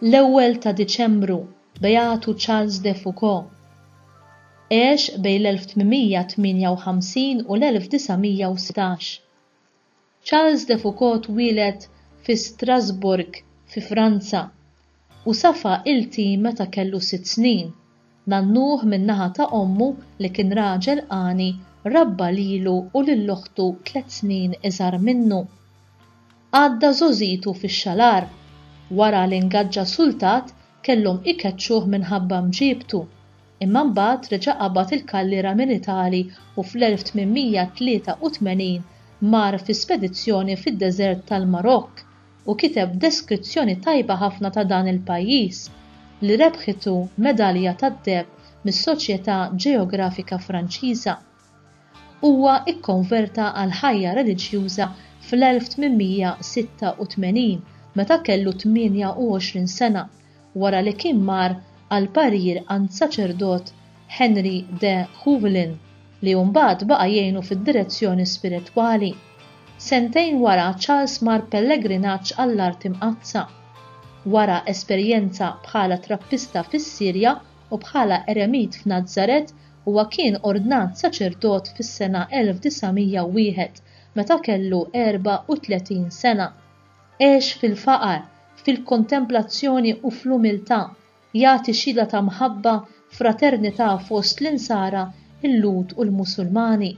L-ewwel ta' Diċembru, Beatu Charles de Foucauld. Għex bejn l-1858 u l-1916. Charles de Foucauld twieled fi Strasbourg fi Franza u safa iltim meta kellu sitt snin. Nannuh min-naħa ta' ommu li kien raġel għani rabba lilu u lil oħtu tlett snin iżgħar minnu. Għadda żgħożitu fix-xalar. Wara li ngaġġa sultat kellhom ikeċċuh minħabba mġiebtu. Imma mbagħad reġa' qabad il-kalliera militari u fl-1883 mar fi spedizzjoni fid-deżert tal-Marokk u kiteb deskrizzjoni tajba ħafna ta' dan il-pajjiż, li rebħitu medalja tad-deheb mis-Soċjetà Ġeografika Franċiża. Huwa kkonverta għall-ħajja reliġjuża fl-1886 meta kellu 28 sena, wara li kien mar għal parir għand saċerdot Henri de Huvelin, li mbagħad baqa' jgħinu fid-direzzjoni spiritwali. Sentejn wara Charles mar pellegrinaġġ għall-Art Imqaddsa. Wara esperjenza bħala trappista fis-Sirja u bħala eremit f'Nazaret, huwa kien ordnat saċerdot fis-sena 1901 meta kellu 34 sena. Għex fil-faqar, fil-kontemplazzjoni u fl-umiltà, jagħti xhieda ta' mħabba, fraternità fost l-Insara, il-Lhud u l-Musulmani.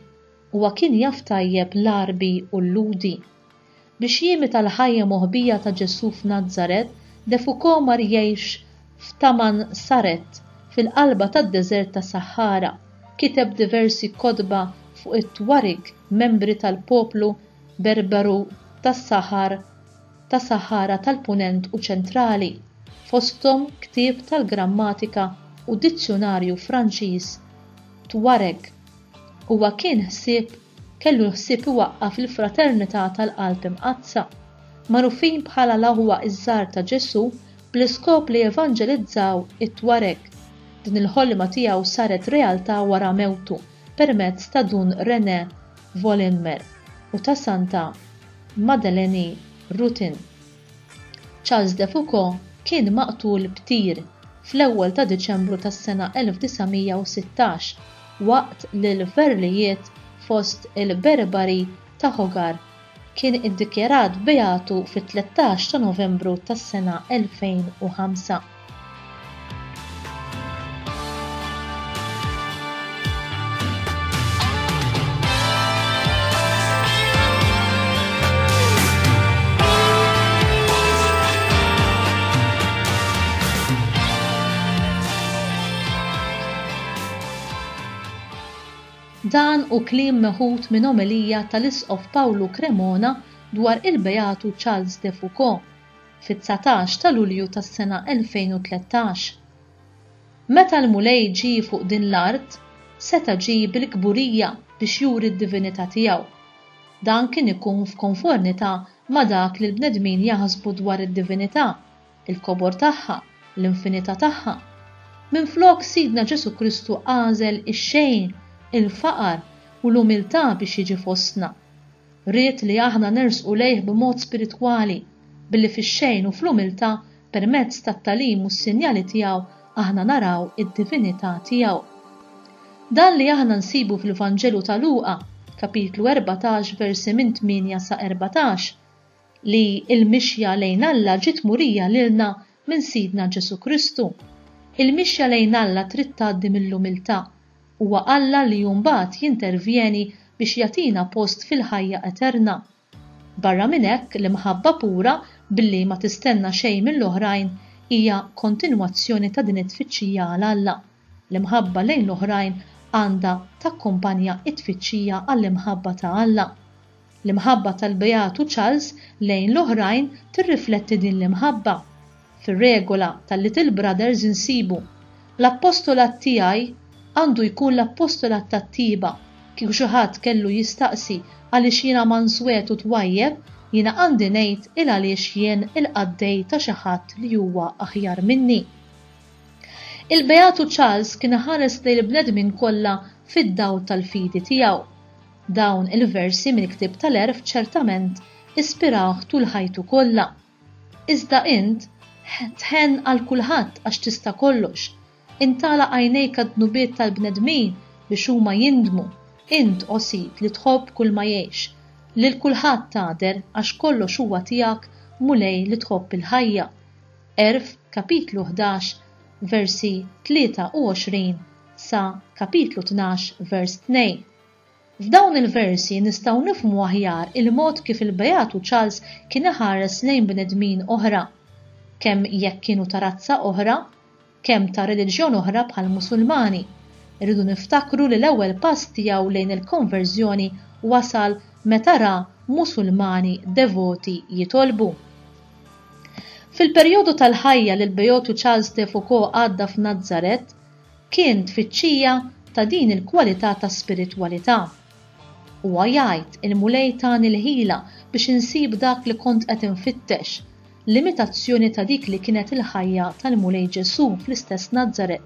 Huwa kien jaf tajjeb l-Għarbi u l-Lhudi. Biex jimita l-ħajja moħbija ta' Ġesù f'Nazaret, de Foucauld mar jgħix f'Tamansaret, fil-qalba tad-deżert ta' Sahara. Kiteb diversi kotba fuq it-Tuareg, membri tal-poplu Berberu tas-Sahar ta' Sahara tal-Punent u Ċentrali, fosthom ktieb tal-grammatika u dizzjunarju Franċiż Tuareg. Huwa kien ħsieb kellu l-ħsieb iwaqqaf il-Fraternità tal-Qalb Imqaddsa, magħrufin bħala l-Aħwa ż-Żgħar ta' Ġesù bl-iskop li jevanġelizzaw it-Tuareg. Din il-ħolma tiegħu saret realtà wara mewtu permezz ta' Dun René Vollenmer u ta' Santa Madeleine Rutin. Charles de Foucauld kien maqtul b'tir fl-ewwel ta' Diċembru tas-sena 1916 waqt li l-verlijiet fost il-Berbari ta' Hogar. Kien iddikjarat beatu fit-13 ta' Novembru tas-sena 2005. Dan hu kliem meħud minn omelija tal-Isqof Pawlu Cremona dwar il-Beatu Charles de Foucauld fit-19 ta' Lulju tas-sena 2013. Meta l-Mulej ġie fuq din l-art, seta' ġie bil-kburija biex juri d-divinità tiegħu. Dan kien ikun f'konfornità ma' dak li l-bnedmin jaħsbu dwar id-divinità, il-kobor tagħha, l-infinità tagħha. Minflok Sidna Ġesù Kristu għażel ix-xejn, il-faqar u l-umiltà biex jiġi fostna. Ried li aħna nersqu lejh b'mod spiritwali, billi fix-xejn u fl-umiltà, permezz tat-tagħlim u s-sinjali tiegħu aħna naraw id-divinità tiegħu. Dan li aħna nsibu fil-Vanġelu ta' Luqa, kapitlu 14 versi minn 8 sa 14, li l-mixja lejn Alla ġiet murija lilna minn Sidna Ġesù Kristu. Il-mixja lejn Alla trid tgħaddi mill-umiltà, Huwa Alla li mbagħad jintervjeni biex jagħtina post fil-ħajja eterna. Barra minn hekk, l-imħabba pura, billi ma tistenna xejn mill-oħrajn, hija kontinwazzjoni ta' din it-tfittxija għal Alla. L-imħabba lejn l-oħrajn għandha takkumpanja t-tfittxija għall-imħabba ta' Alla. L-imħabba tal-Beatu Charles lejn l-oħrajn tirrifletti din l-imħabba. Fir-regola tal-Little Brothers insibu, L-appostolat tiegħi għandu jkun l-appostolat tat-tjieba. Kieku xi ħadd kellu jistaqsi għaliex jiena manswet u twajjeb, jiena għandi ngħid il-għaliex jien il-qaddej ta' xi ħadd li huwa aħjar minni. Il-Beatu Charles kien iħares lejn il-bnedmin kollha fid-dawl tal-fidi tiegħu. Dawn il-versi mill-Ktieb tal-Għerf ċertament ispirawh tul ħajtu kollha. Iżda int, Tħenn għal kulħadd għax tista' kollox. Int tagħlaq għajnejk għad-dnubiet tal-bnedmin biex huma jindmu. Int, o Sid, li tħobb kulma jgħix. Lil kulħadd tagħder għax kollox huwa tiegħek, Mulej li tħobb il-ħajja. Għerf, kapitlu 11, versi 23 sa kapitlu 12, vers 2. F'dawn il-versi nistgħu nifhmu aħjar il-mod kif il-Beatu Charles kien iħares lejn bnedmin oħra, kemm jekk kienu ta' razza oħra, kemm ta' reliġjon oħra bħall-Musulmani. Irridu niftakru li l-ewwel pass tiegħu lejn il-konverżjoni wasal meta ra Musulmani devoti jitolbu. Fil-perjodu tal-ħajja li l-Beatu Charles de Foucauld għadda f'Nazaret, kien tfittxija ta' din il-kwalità ta' spiritwalità. Huwa jgħid, Il-Mulej tani l-ħila biex insib dak li kont qed infittex, l-imitazzjoni ta' dik li kienet il-ħajja tal-Mulej Ġesù fl-istess Nazaret.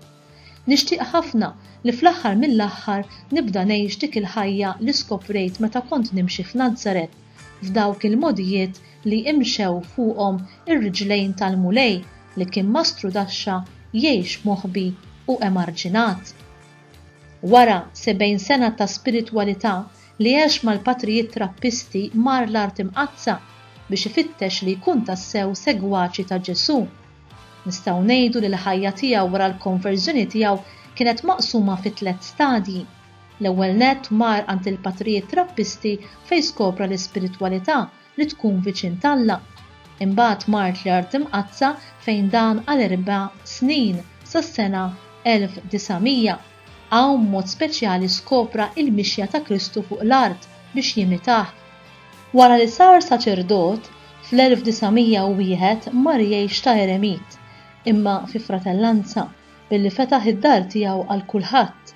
Nixtieq ħafna li fl-aħħar mill-aħħar nibda ngħix dik il-ħajja li skoprejt meta kont nimxi f'Nazaret, f'dawk il-mogħdijiet li imxew fuqhom ir-riġlejn tal-Mulej li kien mastrudaxxa jgħix moħbi u emarġinat. Wara 70 sena ta' spiritwalità li għex mal-patrijiet Trappisti mar l-Art Imqaddsa biex ifittex li jkun tassew segwaċi ta' Ġesù. Nistgħu ngħidu li l-ħajja tiegħu wara l-konverżjoni tiegħu kienet maqsuma fi tlett stadji. L-ewwel nett mar għand il-patrijiet Trappisti fejn skopra l-ispiritwalità li tkun viċin t'Alla. Imbagħad mart l-Art Imqaddsa fejn dan għal 4 snin sas-sena 1900. Hawn b'mod speċjali skopra il-mixja ta' Kristu fuq l-art biex jimitah. Wara li sar saċerdot, fl-1901 mar jgħix ta' eremit, imma fi fratellanza, billi fetaħ id-dar tiegħu għal kulħadd.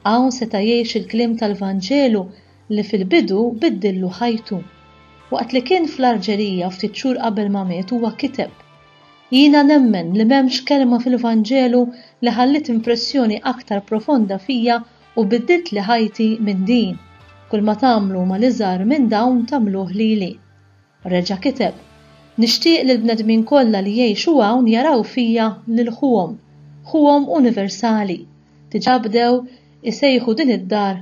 Hawn seta' jgħix il-kliem tal-Vanġelu li fil-bidu biddillu ħajtu. Waqt li kien fl-Arġerija ftit xhur qabel ma miet huwa kiteb, Jiena nemmen li m'hemmx kelma fil-Vanġelu li ħalliet impressjoni aktar profonda fija u biddiltli ħajti minn din, Kulma tagħmlu mal-iżgħar minn dawn tagħmluh lili. Reġa' kiteb, Nixtieq li l-bnedmin kollha li jgħixu hawn jaraw fija lil ħuhom, ħuhom universali. Diġà bdew isejħu din id-dar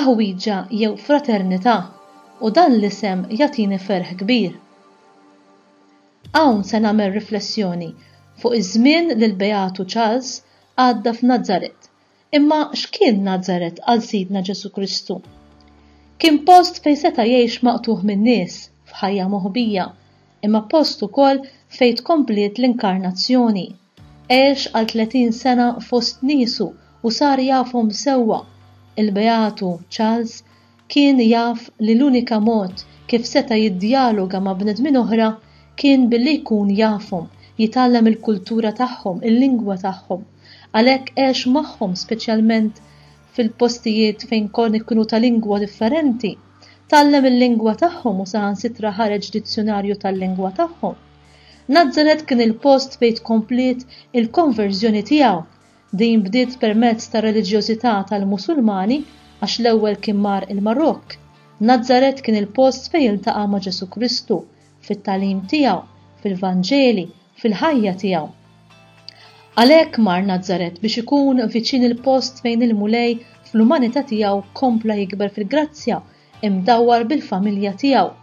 aħwiġa jew fraternità, u dan l-isem jagħtini ferħ kbir. Hawn se nagħmel riflessjoni fuq iż-żmien li l-Beatu Charles għadda f'Nazaret. Imma x'kien Nazaret għal Sidna Ġesù Kristu? Kien post fejn seta' jgħix maqtugħ min-nies, f'ħajja moħbija, imma post ukoll fejn tkompliet l-inkarnazzjoni. Għex għal 30 sena fost niesu u sar jafhom sewwa. Il-Beatu Charles kien jaf li l-unika mod kif seta' jiddjaloga ma' bnedmin oħra kien billi jkun jafhom, jitgħallem il-kultura tagħhom, il-lingwa tagħhom. Għalhekk għex magħhom speċjalment fil-postijiet fejn kienu ta' lingwa differenti. Tgħallem il-lingwa tagħhom u saħansitra ħareġ dizzjunarju tal-lingwa tagħhom. Nazaret kien il-post fejn tkompliet il-konverżjoni tiegħu. Din bdiet permezz tar-reliġjożità tal-Musulmani għax l-ewwel kien mar il-Marokk. Nazaret kien il-post fejn iltaqa' ma' Ġesù Kristu, fit-tagħlim tiegħu, fil-Vanġeli, fil-ħajja tiegħu. Għalhekk mar Nazaret biex ikun viċin il-post fejn il-Mulej fl-umanità tiegħu kompla jikber fil-grazzja, imdawwar bil-familja tiegħu.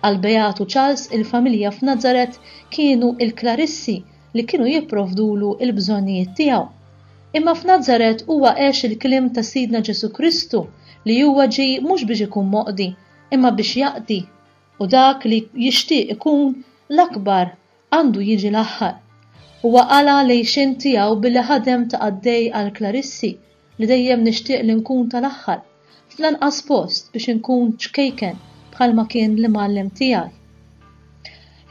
Għal Beatu Charles il-familja f'Nazaret kienu il-Klarissi li kienu jipprovdulu l-bżonnijiet tiegħu. Imma f'Nazaret huwa għex il-kliem ta' Sidna Ġesù Kristu li huwa ġie mhux biex ikun moqdi, imma biex jaqdi, u dak li jixtieq ikun l-akbar għandu jiġi l-aħħar. Huwa qala' l-għixien tiegħu billi ħadem ta' qaddej għall-Klarissi li dejjem nixtieq li nkun tal-aħħar, fl-anqas post biex inkun ċkejken bħalma kien l-Imgħallem tiegħi.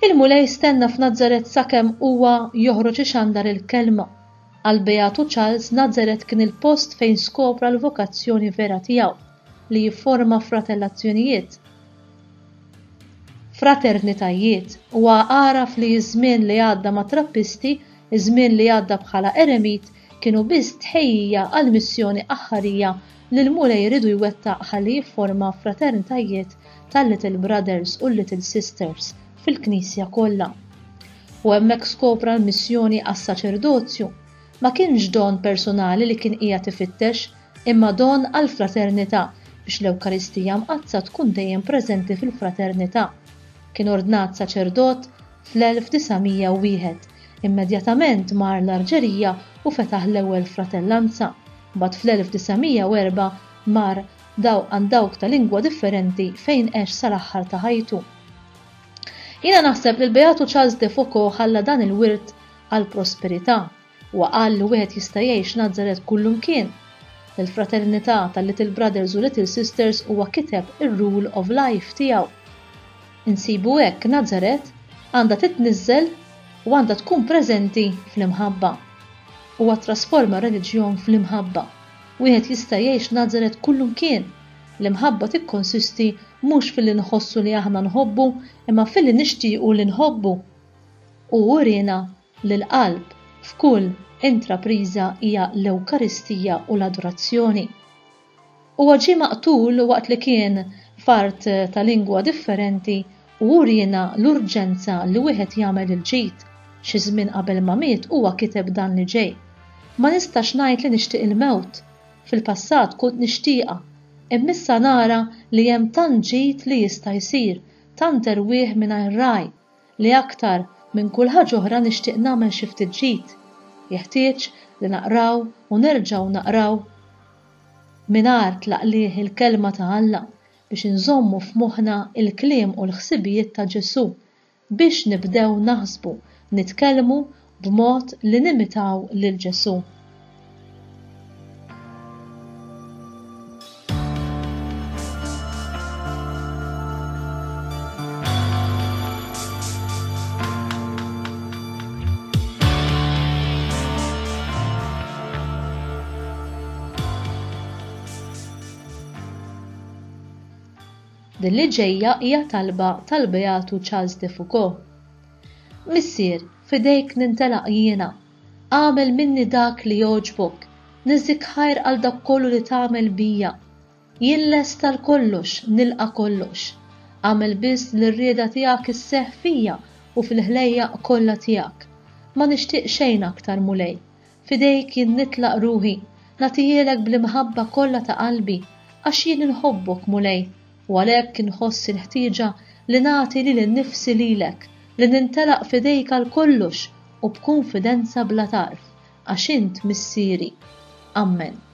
Il-Mulej stenna f'Nazaret sakemm huwa joħroġ ixandar il-Kelma. Għal Beatu Charles, Nazaret kien il-post fejn skopra l-vokazzjoni vera tiegħu, li jifforma fratellazzjonijiet, fraternitajiet. Huwa għaraf li ż-żmien li għadda mat-Trappisti, iż-żmien li għadda bħala eremit, kienu biss tħejjija għall-missjoni aħħarija li l-Mulej riedu jwettaq ħalli jifforma fraternitajiet tal-Little Brothers u l-Little Sisters fil-Knisja kollha. U hemmhekk skopra l-missjoni għas-saċerdozju. Ma kienx don personali li kien qiegħed ifittex, imma don għall-fraternità biex l-Ewkaristija Mqaddsa tkun dejjem preżenti fil-fraternità. Kien ordnat saċerdot fl-1901. Immedjatament mar l-Arġerija u fetaħ l-ewwel fratellanza. Mbagħad fl-1904 mar daw għand dawk ta' lingwa differenti fejn għex sal-aħħar ta' ħajtu. Jiena naħseb li l-Beatu Charles de Foucauld ħalla dan il-wirt għall-prosperità. Huwa qal li wieħed jista' jgħix Nazaret kullumkien. Lill-fraternità tal-Little Brothers u Little Sisters huwa kiteb ir-Rule of Life tiegħu. Insibu hekk Nazaret għandha titniżżel u għandha tkun preżenti fl-imħabba. Huwa ttrasforma r-reliġjon fl-imħabba. Wieħed jista' jgħix Nazaret kullumkien. L-imħabba tikkonsisti mhux filli nħossu li aħna nħobbu imma filli nixtiequ li nħobbu. Hu uriena li l-qalb f'kull intrapriża hija l-Ewkaristija u l-adorazzjoni. Huwa ġie maqtul waqt li kien f'art ta' lingwa differenti u uriena l-urġenza li wieħed jagħmel il-ġid. Xi żmien qabel ma miet huwa kiteb dan li ġej, Ma nistax ngħid li nixtieq il-mewt. Fil-passat kont nixtieqha, imma issa nara li hemm tant ġid li jista' jsir, tant erwieħ mingħajr ragħaj, li aktar minn kull ħaġa oħra nixtieq nagħmel xi ftit ġid. Jeħtieġ li naqraw u nerġgħu naqraw mingħajr tlaqliq il-Kelma ta' Alla biex inżommu f'moħħna l-kliem u l-ħsibijiet ta' Ġesù, biex nibdew naħsbu, nitkellmu b'mod li nimitaw lil Ġesù. Din li ġejja hija talba tal-Beatu Charles de Foucauld. Missier, f'idejk nintelaq jiena. Agħmel minni dak li jogħġbok. Niżżik ħajr għal dak kollu li tagħmel bija. Jien lest għal kollox, nilqa' kollox. Agħmel biss li r-rieda tiegħek isseħħ fija u fil-ħlejjaq kollha tiegħek. Ma nixtieq xejn aktar, Mulej. F'idejk jien nitlaq ruħi, nagħtihielek bl-imħabba kollha ta' qalbi, għax jien inħobbok, Mulej, u għalhekk inħoss il-ħtieġa li nagħti lili nnifsi lilek, li nintelaq f'idejk għal kollox u b'kunfidenza bla tarf, għax int Missieri. Ammen.